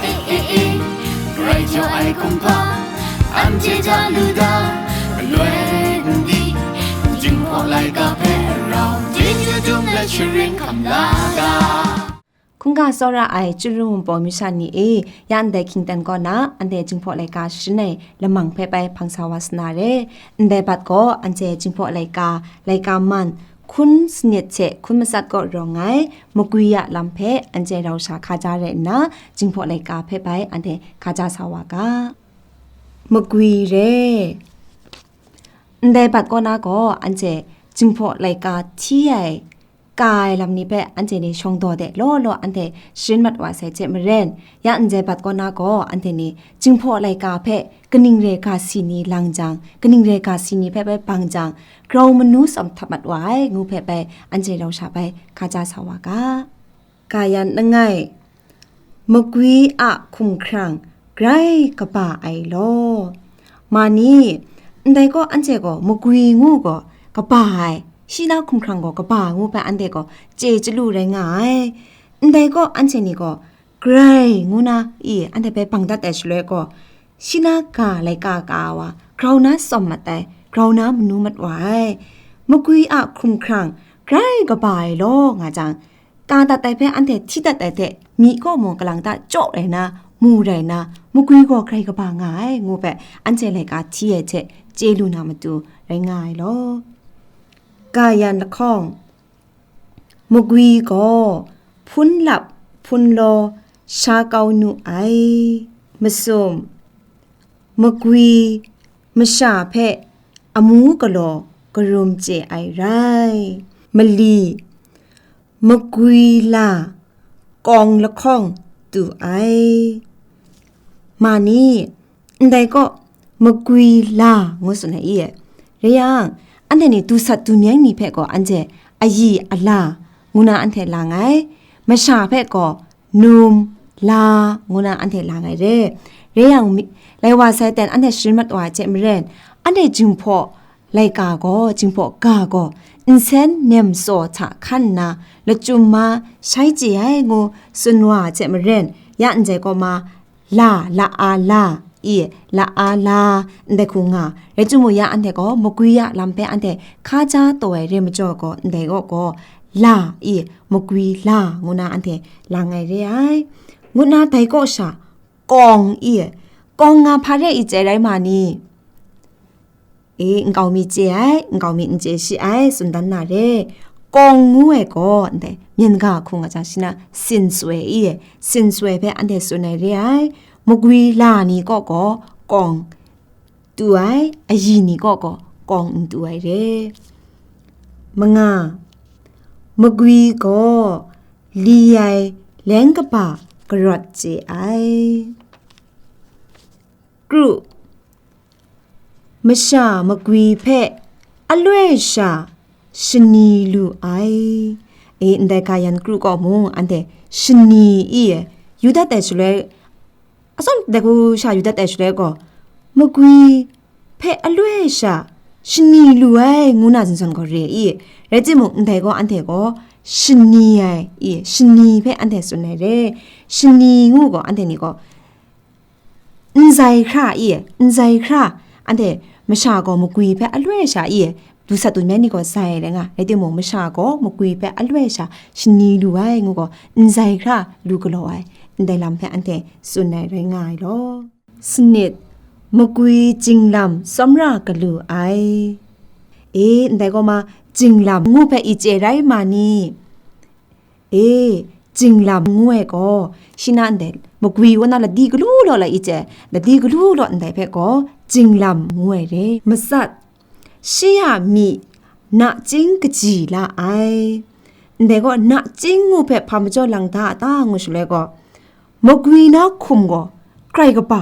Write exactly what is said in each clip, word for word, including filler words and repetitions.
E, e, e, grai jaw ai kumhpa, anhte ja lu da, galoi n di, Jinghpaw laika hpe rau, Jinghpaw dum let sharin hkam la ga. Hkungga tsawra ai Chyaru Wunpawng masha ni e, ya ndai hkyingten kaw na, anhte Jinghpaw laika sharin ai lamang hpe bai hpang sa wa sa na re. Ndai bat gaw, anhte Jinghpaw laika, laika man, hkun sanit hte hkun matsat kaw rawng ai, magwi a lam hpe anhte rau sha hka ja rai nna, Jinghpaw laika hpe bai anhte hka ja sa wa ga. Magwi re. Ndai bat kaw na gaw, anhte Jinghpaw laika hti ai, ka ai lam ni hpe anhte ni shawng daw de law law anhte sharin mat wa sai hte maren, ya ndai bat kaw na gaw, anhte ni Jinghpaw laika hpe kaning rai ga si ni lang jang, kaning rai ga si ni hpe bai bang jang, grau manu tsawm htap mat wa ai ngu hpe bai anhte rau sha bai hka ja sa wa ga. Ka yan langai, magwi a hkumhkrang grai kaba ai law. Ma ni, ndai gaw anhte gaw magwi ngu gaw kaba ai, shi na hkumhkrang gaw kaba ngu hpe anhte gaw chye chyalu rai nga ai. Ndai gaw anhte ni gaw grai ngu na i anhte hpe bang dat ai shaloi gaw, shi na ga laika ka wa, grau na tsawm mat ai, grau na manu mat wa ai. Magwi a hkumhkrang grai kaba ai law nga jang, ka dat ai hpe anhte hti dat ai hte, myi kaw mung kalang ta chyaw rai na, mu rai na, magwi gaw grai kaba nga ai ngu hpe, anhte laika hti ai hte chye lu na matu rai nga ai law. Ka yan lahkawng, magwi gaw hpun lap hpun law sha kau nu ai. Masum, magwi masha hpe amu galaw karum chye ai rai. Mali, magwi la kawng lahkawng tu ai. Ma ni, ndai kaw magwi la ngu tsun ai i. Rai yang, anhte ni dusat dumyeng ni hpe gaw anhte ayi ala ngu na anhte lang ai, masha hpe gaw num la ngu na anhte lang ai re. Rai yang, mi-, lai wa sai ten anhte sharin mat wa ai hte maren, anhte Jinghpaw laika gaw, Jinghpaw ga gaw, nsen nem tsaw hta hkan nna, lachyum ma shai chye ai ngu tsun wa ai hte maren, ya ndai kaw ma, la, la a la, i, la a la, ndai hku nga. Rai timung, ya anhte gaw magwi a lam hpe anhte hka ja taw ai re majaw gaw, ndai gaw gaw, la, i, magwi la, ngu na anhte lang ai re ai. Ngu na dai kaw sha, kawng, i, kawng nga hpa re i chye rai ma ni? E, nkau mi chye ai, nkau mi n chye shi ai, tsun dan na re. Kawng ngu ai gaw, ndai, myen ga hku nga jang shi na, sin swe i, sin swe hpe anhte tsun ai re ai. Magwi la ni kaw gaw, kawng tu ai, ayi ni kaw gaw, kawng n tu ai re. Manga, magwi gaw, li ai, leng kaba, karawt chye ai. Kru, masha magwi hpe aloi sha shani lu ai. E, ndai ga yan kru kaw mung, anhte shani i, yu dat ai shaloi, atsawm dai hku sha yu dat ai shaloi gaw, magwi hpe aloi sha shani lu ai, ngu na zawn zawn gaw re i. Rai timung, ndai gaw anhte gaw shani ai i, shani hpe anhte tsun ai re. Shani ngu gaw, anhte ni gaw, nzai hkra i, nzai hkra, anhte masha gaw magwi hpe aloi sha i, dusat dumyeng ni gaw zai ai rai nga, rai timung, masha gaw magwi hpe aloi sha shani lu ai ngu gaw, nzai hkra lu galaw ai, ndai lam hpe anhte tsun ai rai nga ai law. Sanit, magwi jinglam tsawmra galu ai. E, ndai gaw ma, jinglam ngu hpe i chye rai ma ni? E, jinglam ngu ai gaw, shi na ndai magwi wa na ladi galu law la i chye, ladi galu law ndai hpe gaw, jinglam ngu ai re. Matsat, shi a myi nachying kaji la ai. Ndai gaw, nachying ngu hpe hpa majaw lang da a ta ngu shaloi gaw, magwi na hkum gaw grai kaba,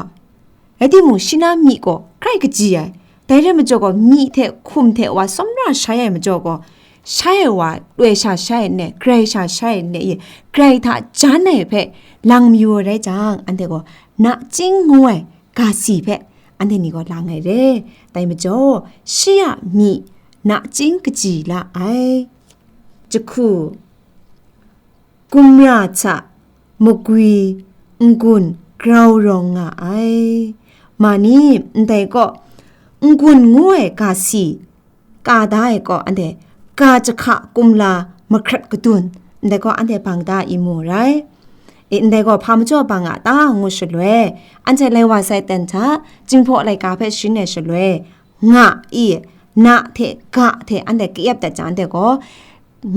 rai timung, shi na myi gaw grai kaji ai. Dai rai majaw gaw, myi hte hkum hte wa tsawmra shai ai majaw gaw, shai ai wa loi sha shai ai n-, grai sha shai ai n-, grai hta jan ai hpe lang mayu ai rai jang, anhte gaw nachying ngu ai ga si hpe anhte ni gaw lang ai re. Dai majaw, shi a myi nachying kaji la ai. Jahku, gumra hta magwi n-gun grau rawng nga ai. Ma ni, ndai kaw, n-gun ngu ai ga si, ka da ai kaw, anhte ga jahka kumla mahkrat kadun, ndai kaw anhte bang da ai mu rai. E, ndai gaw hpa majaw bang a ta ngu shaloi, anhte lai wa sai ten hta, Jinghpaw laika hpe sharin ai shaloi, nga i, na hte ga hte anhte ka-ep dat jang, anhte gaw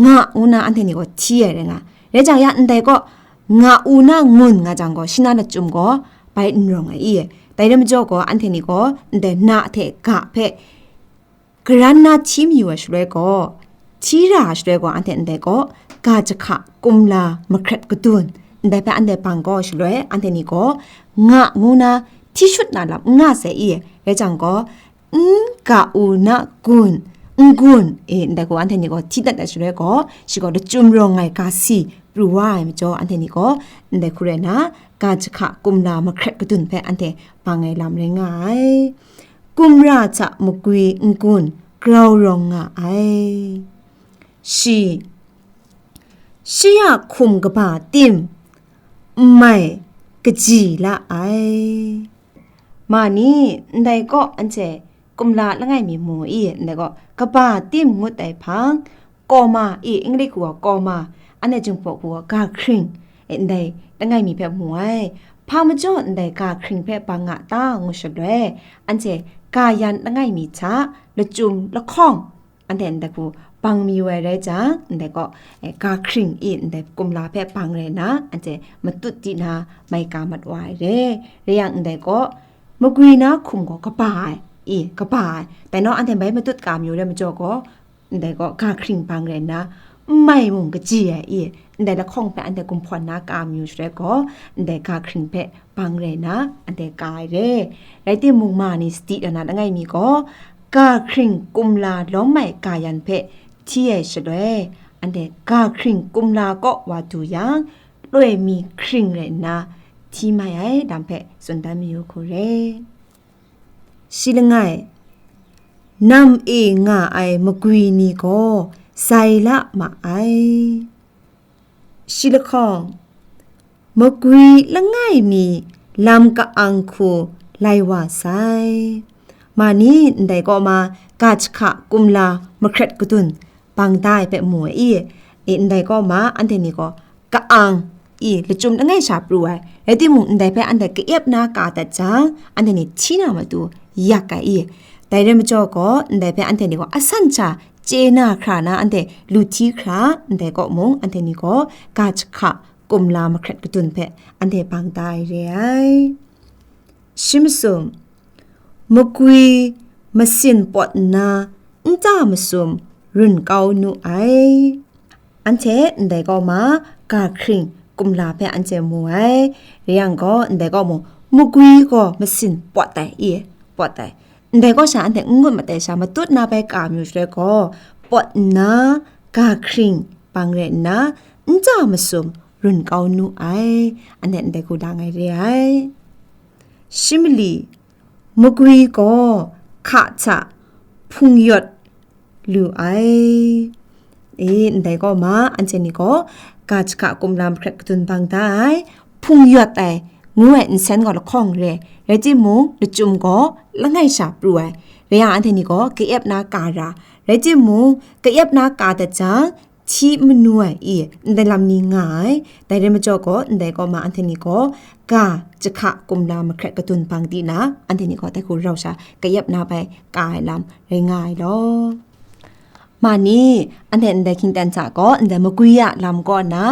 nga ngu na anhte ni gaw hti ai rai nga. Rai jang ya, ndai kaw nga u na ngun nga jang gaw, shi na lachyum gaw bai n rawng ai i. Dai rai majaw gaw, anhte ni gaw ndai na hte ga hpe karan na hti mayu ai shaloi gaw, hti ra ai shaloi gaw, anhte ndai gaw ga jahka kumla mahkrat kadun, ndai hpe anhte bang kau ai shaloi, anhte ni gaw nga ngu na hti shut na lam n nga sai i. Rai jang gaw, n ga u na gun, n-gun, e, ndai gaw anhte ni gaw hti dat ai shaloi gaw, shi gaw lachyum rawng ai ga si pru wa ai majaw, anhte ni gaw ndai hku rai na, ga jahka kumla mahkrat kadun hpe anhte bang ai lam rai nga ai. Kumra hta magwi n-gun grau rawng nga ai. Shi, shi a hkum kaba tim, n mai kaji la ai. Ma ni, ndai kaw anhte kumla langai mi mu i, ndai kaw kaba tim ngut ai hpang, kawma i, English hku gaw kawma, anhte Jinghpaw hku gaw ga hkring, e, ndai langai mi hpe mu ai. Hpa majaw ndai ga hkring hpe bang nga ta ngu shaloi, anhte ga yan langai mi hta lachyum lahkawng, anhte ndai hku bang mayu ai rai jang, ndai kaw, e, ga hkring i, ndai kumla hpe bang rai na, anhte matut di na mai ka mat wa ai re. Rai yang, ndai kaw magwi na hkum gaw kaba ai, i, kaba ai. Dai nau anhte bai matut ka mayu rai majaw gaw, ndai gaw ga hkring bang rai nna, n mai mung kaji ai i, ndai lahkawng hpe anhte gumhpawn na ka mayu shaloi gaw, ndai ga hkring hpe bang rai nna, anhte ka ai re. Rai timung, ma ni sadi na na langai mi gaw, ga hkring kumla lawm ai ga yan hpe hti ai shaloi, anhte ga hkring kumla kaw wa du yang, loi mi hkring rai nna, hti mai ai lam hpe tsun dan mayu hku re. Shi langai, nam e nga ai magwi ni gaw sai la ma ai. Shi lahkawng, magwi langai mi lam ka-ang hku lai wa sai. Ma ni, ndai kaw ma ga jahka kumla mahkrat kadun bang da ai hpe mu ai i, e, ndai kaw ma anhte ni gaw ka-ang i, lachyum langai sha pru ai, rai timung, ndai hpe anhte ka-ep na ka dat jang, anhte ni hti na matu yak ai i. Dai rai majaw gaw, ndai hpe anhte ni gaw asan sha chye na hkra na, anhte lu hti hkra, ndai kaw mung, anhte ni gaw ga jahka kumla mahkrat kadun hpe anhte bang da ai re ai. Shi masum, magwi masin pawt nna, nta masum run kau nu ai. Anhte ndai kaw ma ga hkring kumla hpe anhte mu ai. Rai yang gaw, ndai kaw mung, magwi gaw masin pawt ai i, pawt ai. Ndai kaw sha anhte n ngut mat ai sha, matut na bai ka mayu shaloi gaw, pawt nna ga hkring bang rai nna, nta masum run kau nu ai. Anhte ndai hku lang ai re ai. Shi mali, magwi gaw hka hta hpung yawt lu ai. E, ndai kaw ma, anhte ni gaw ga jahka kumla mahkrat kadun bang da ai, hpung yawt ai ngu ai nsen gaw lahkawng re, rai timung, lachyum gaw langai sha pru ai. Rai yang, anhte ni gaw ka-ep na ka ra, rai timung, ka-ep na ka dat jang, hti manu ai i, ndai lam ni nga ai. Dai rai majaw gaw, ndai kaw ma anhte ni gaw ga jahka kumla mahkrat kadun bang di na, anhte ni gaw dai hku rau sha ka-ep na bai ka ai lam rai nga ai law. Ma ni, anhte ndai hkying ten hta gaw, ndai magwi a lam kaw na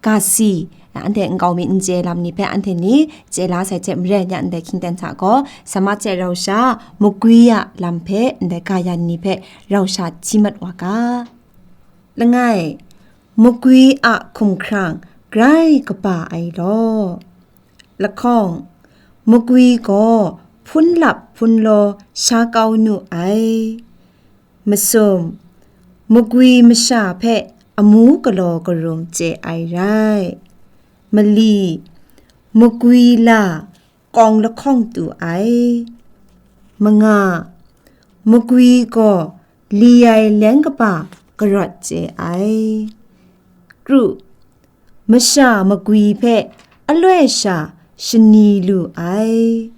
ga si, anhte nkau mi n chye lam ni hpe anhte ni chye la sai hte maren, ya ndai hkying ten hta gaw, sa ma chye rau sha, magwi a lam hpe ndai ga yan ni hpe rau sha hti mat wa ga. Langai, magwi a hkumhkrang grai kaba ai law. Lahkawng, magwi gaw hpun lap hpun law sha kau nu ai. Masum, magwi masha hpe amu galaw karum chye ai rai. Mali, magwi la kawng lahkawng tu ai. Manga, magwi gaw li ai leng kaba karawt chye ai. Kru, masha magwi hpe aloi sha shani lu ai.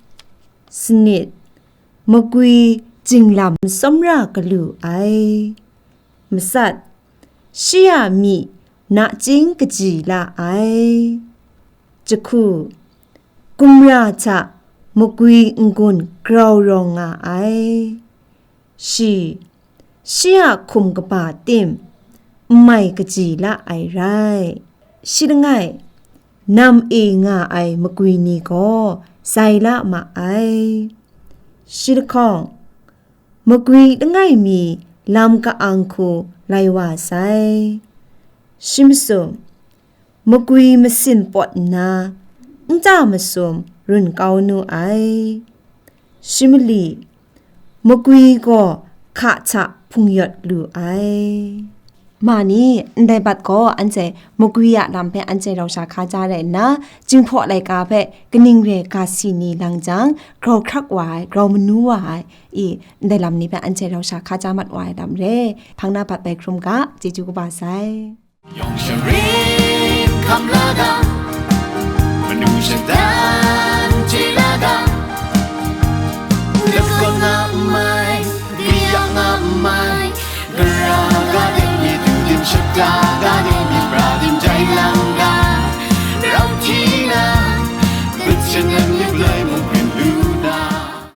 Sanit, magwi jinglam tsawmra galu ai. Matsat, shi a myi nachying kaji la ai. Jahku, gumra hta magwi n-gun grau rawng nga ai. Shi, shi a hkum kaba tim, n mai kaji la ai rai. Shi langai, nam e nga ai magwi ni gaw zai la ma ai. Shi lahkawng, magwi langai mi lam ka-ang hku lai wa sai. Shi masum, magwi masin pawt nna, nta masum run kau nu ai. Shi mali, magwi gaw hka hta hpung yawt lu ai. Ma ni, ndai bat gaw anhte magwi a lam hpe anhte rau sha hka ja rai nna, Jinghpaw laika hpe kaning re ga si ni lang jang, grau hkrak wa ai, grau manu wa ai, i, ndai lam ni hpe anhte rau sha hka ja mat wa ai lam re, hpang na bat bai hkrum ga, chyeju kaba sai. Yawng sharin hkam la ga, manu shada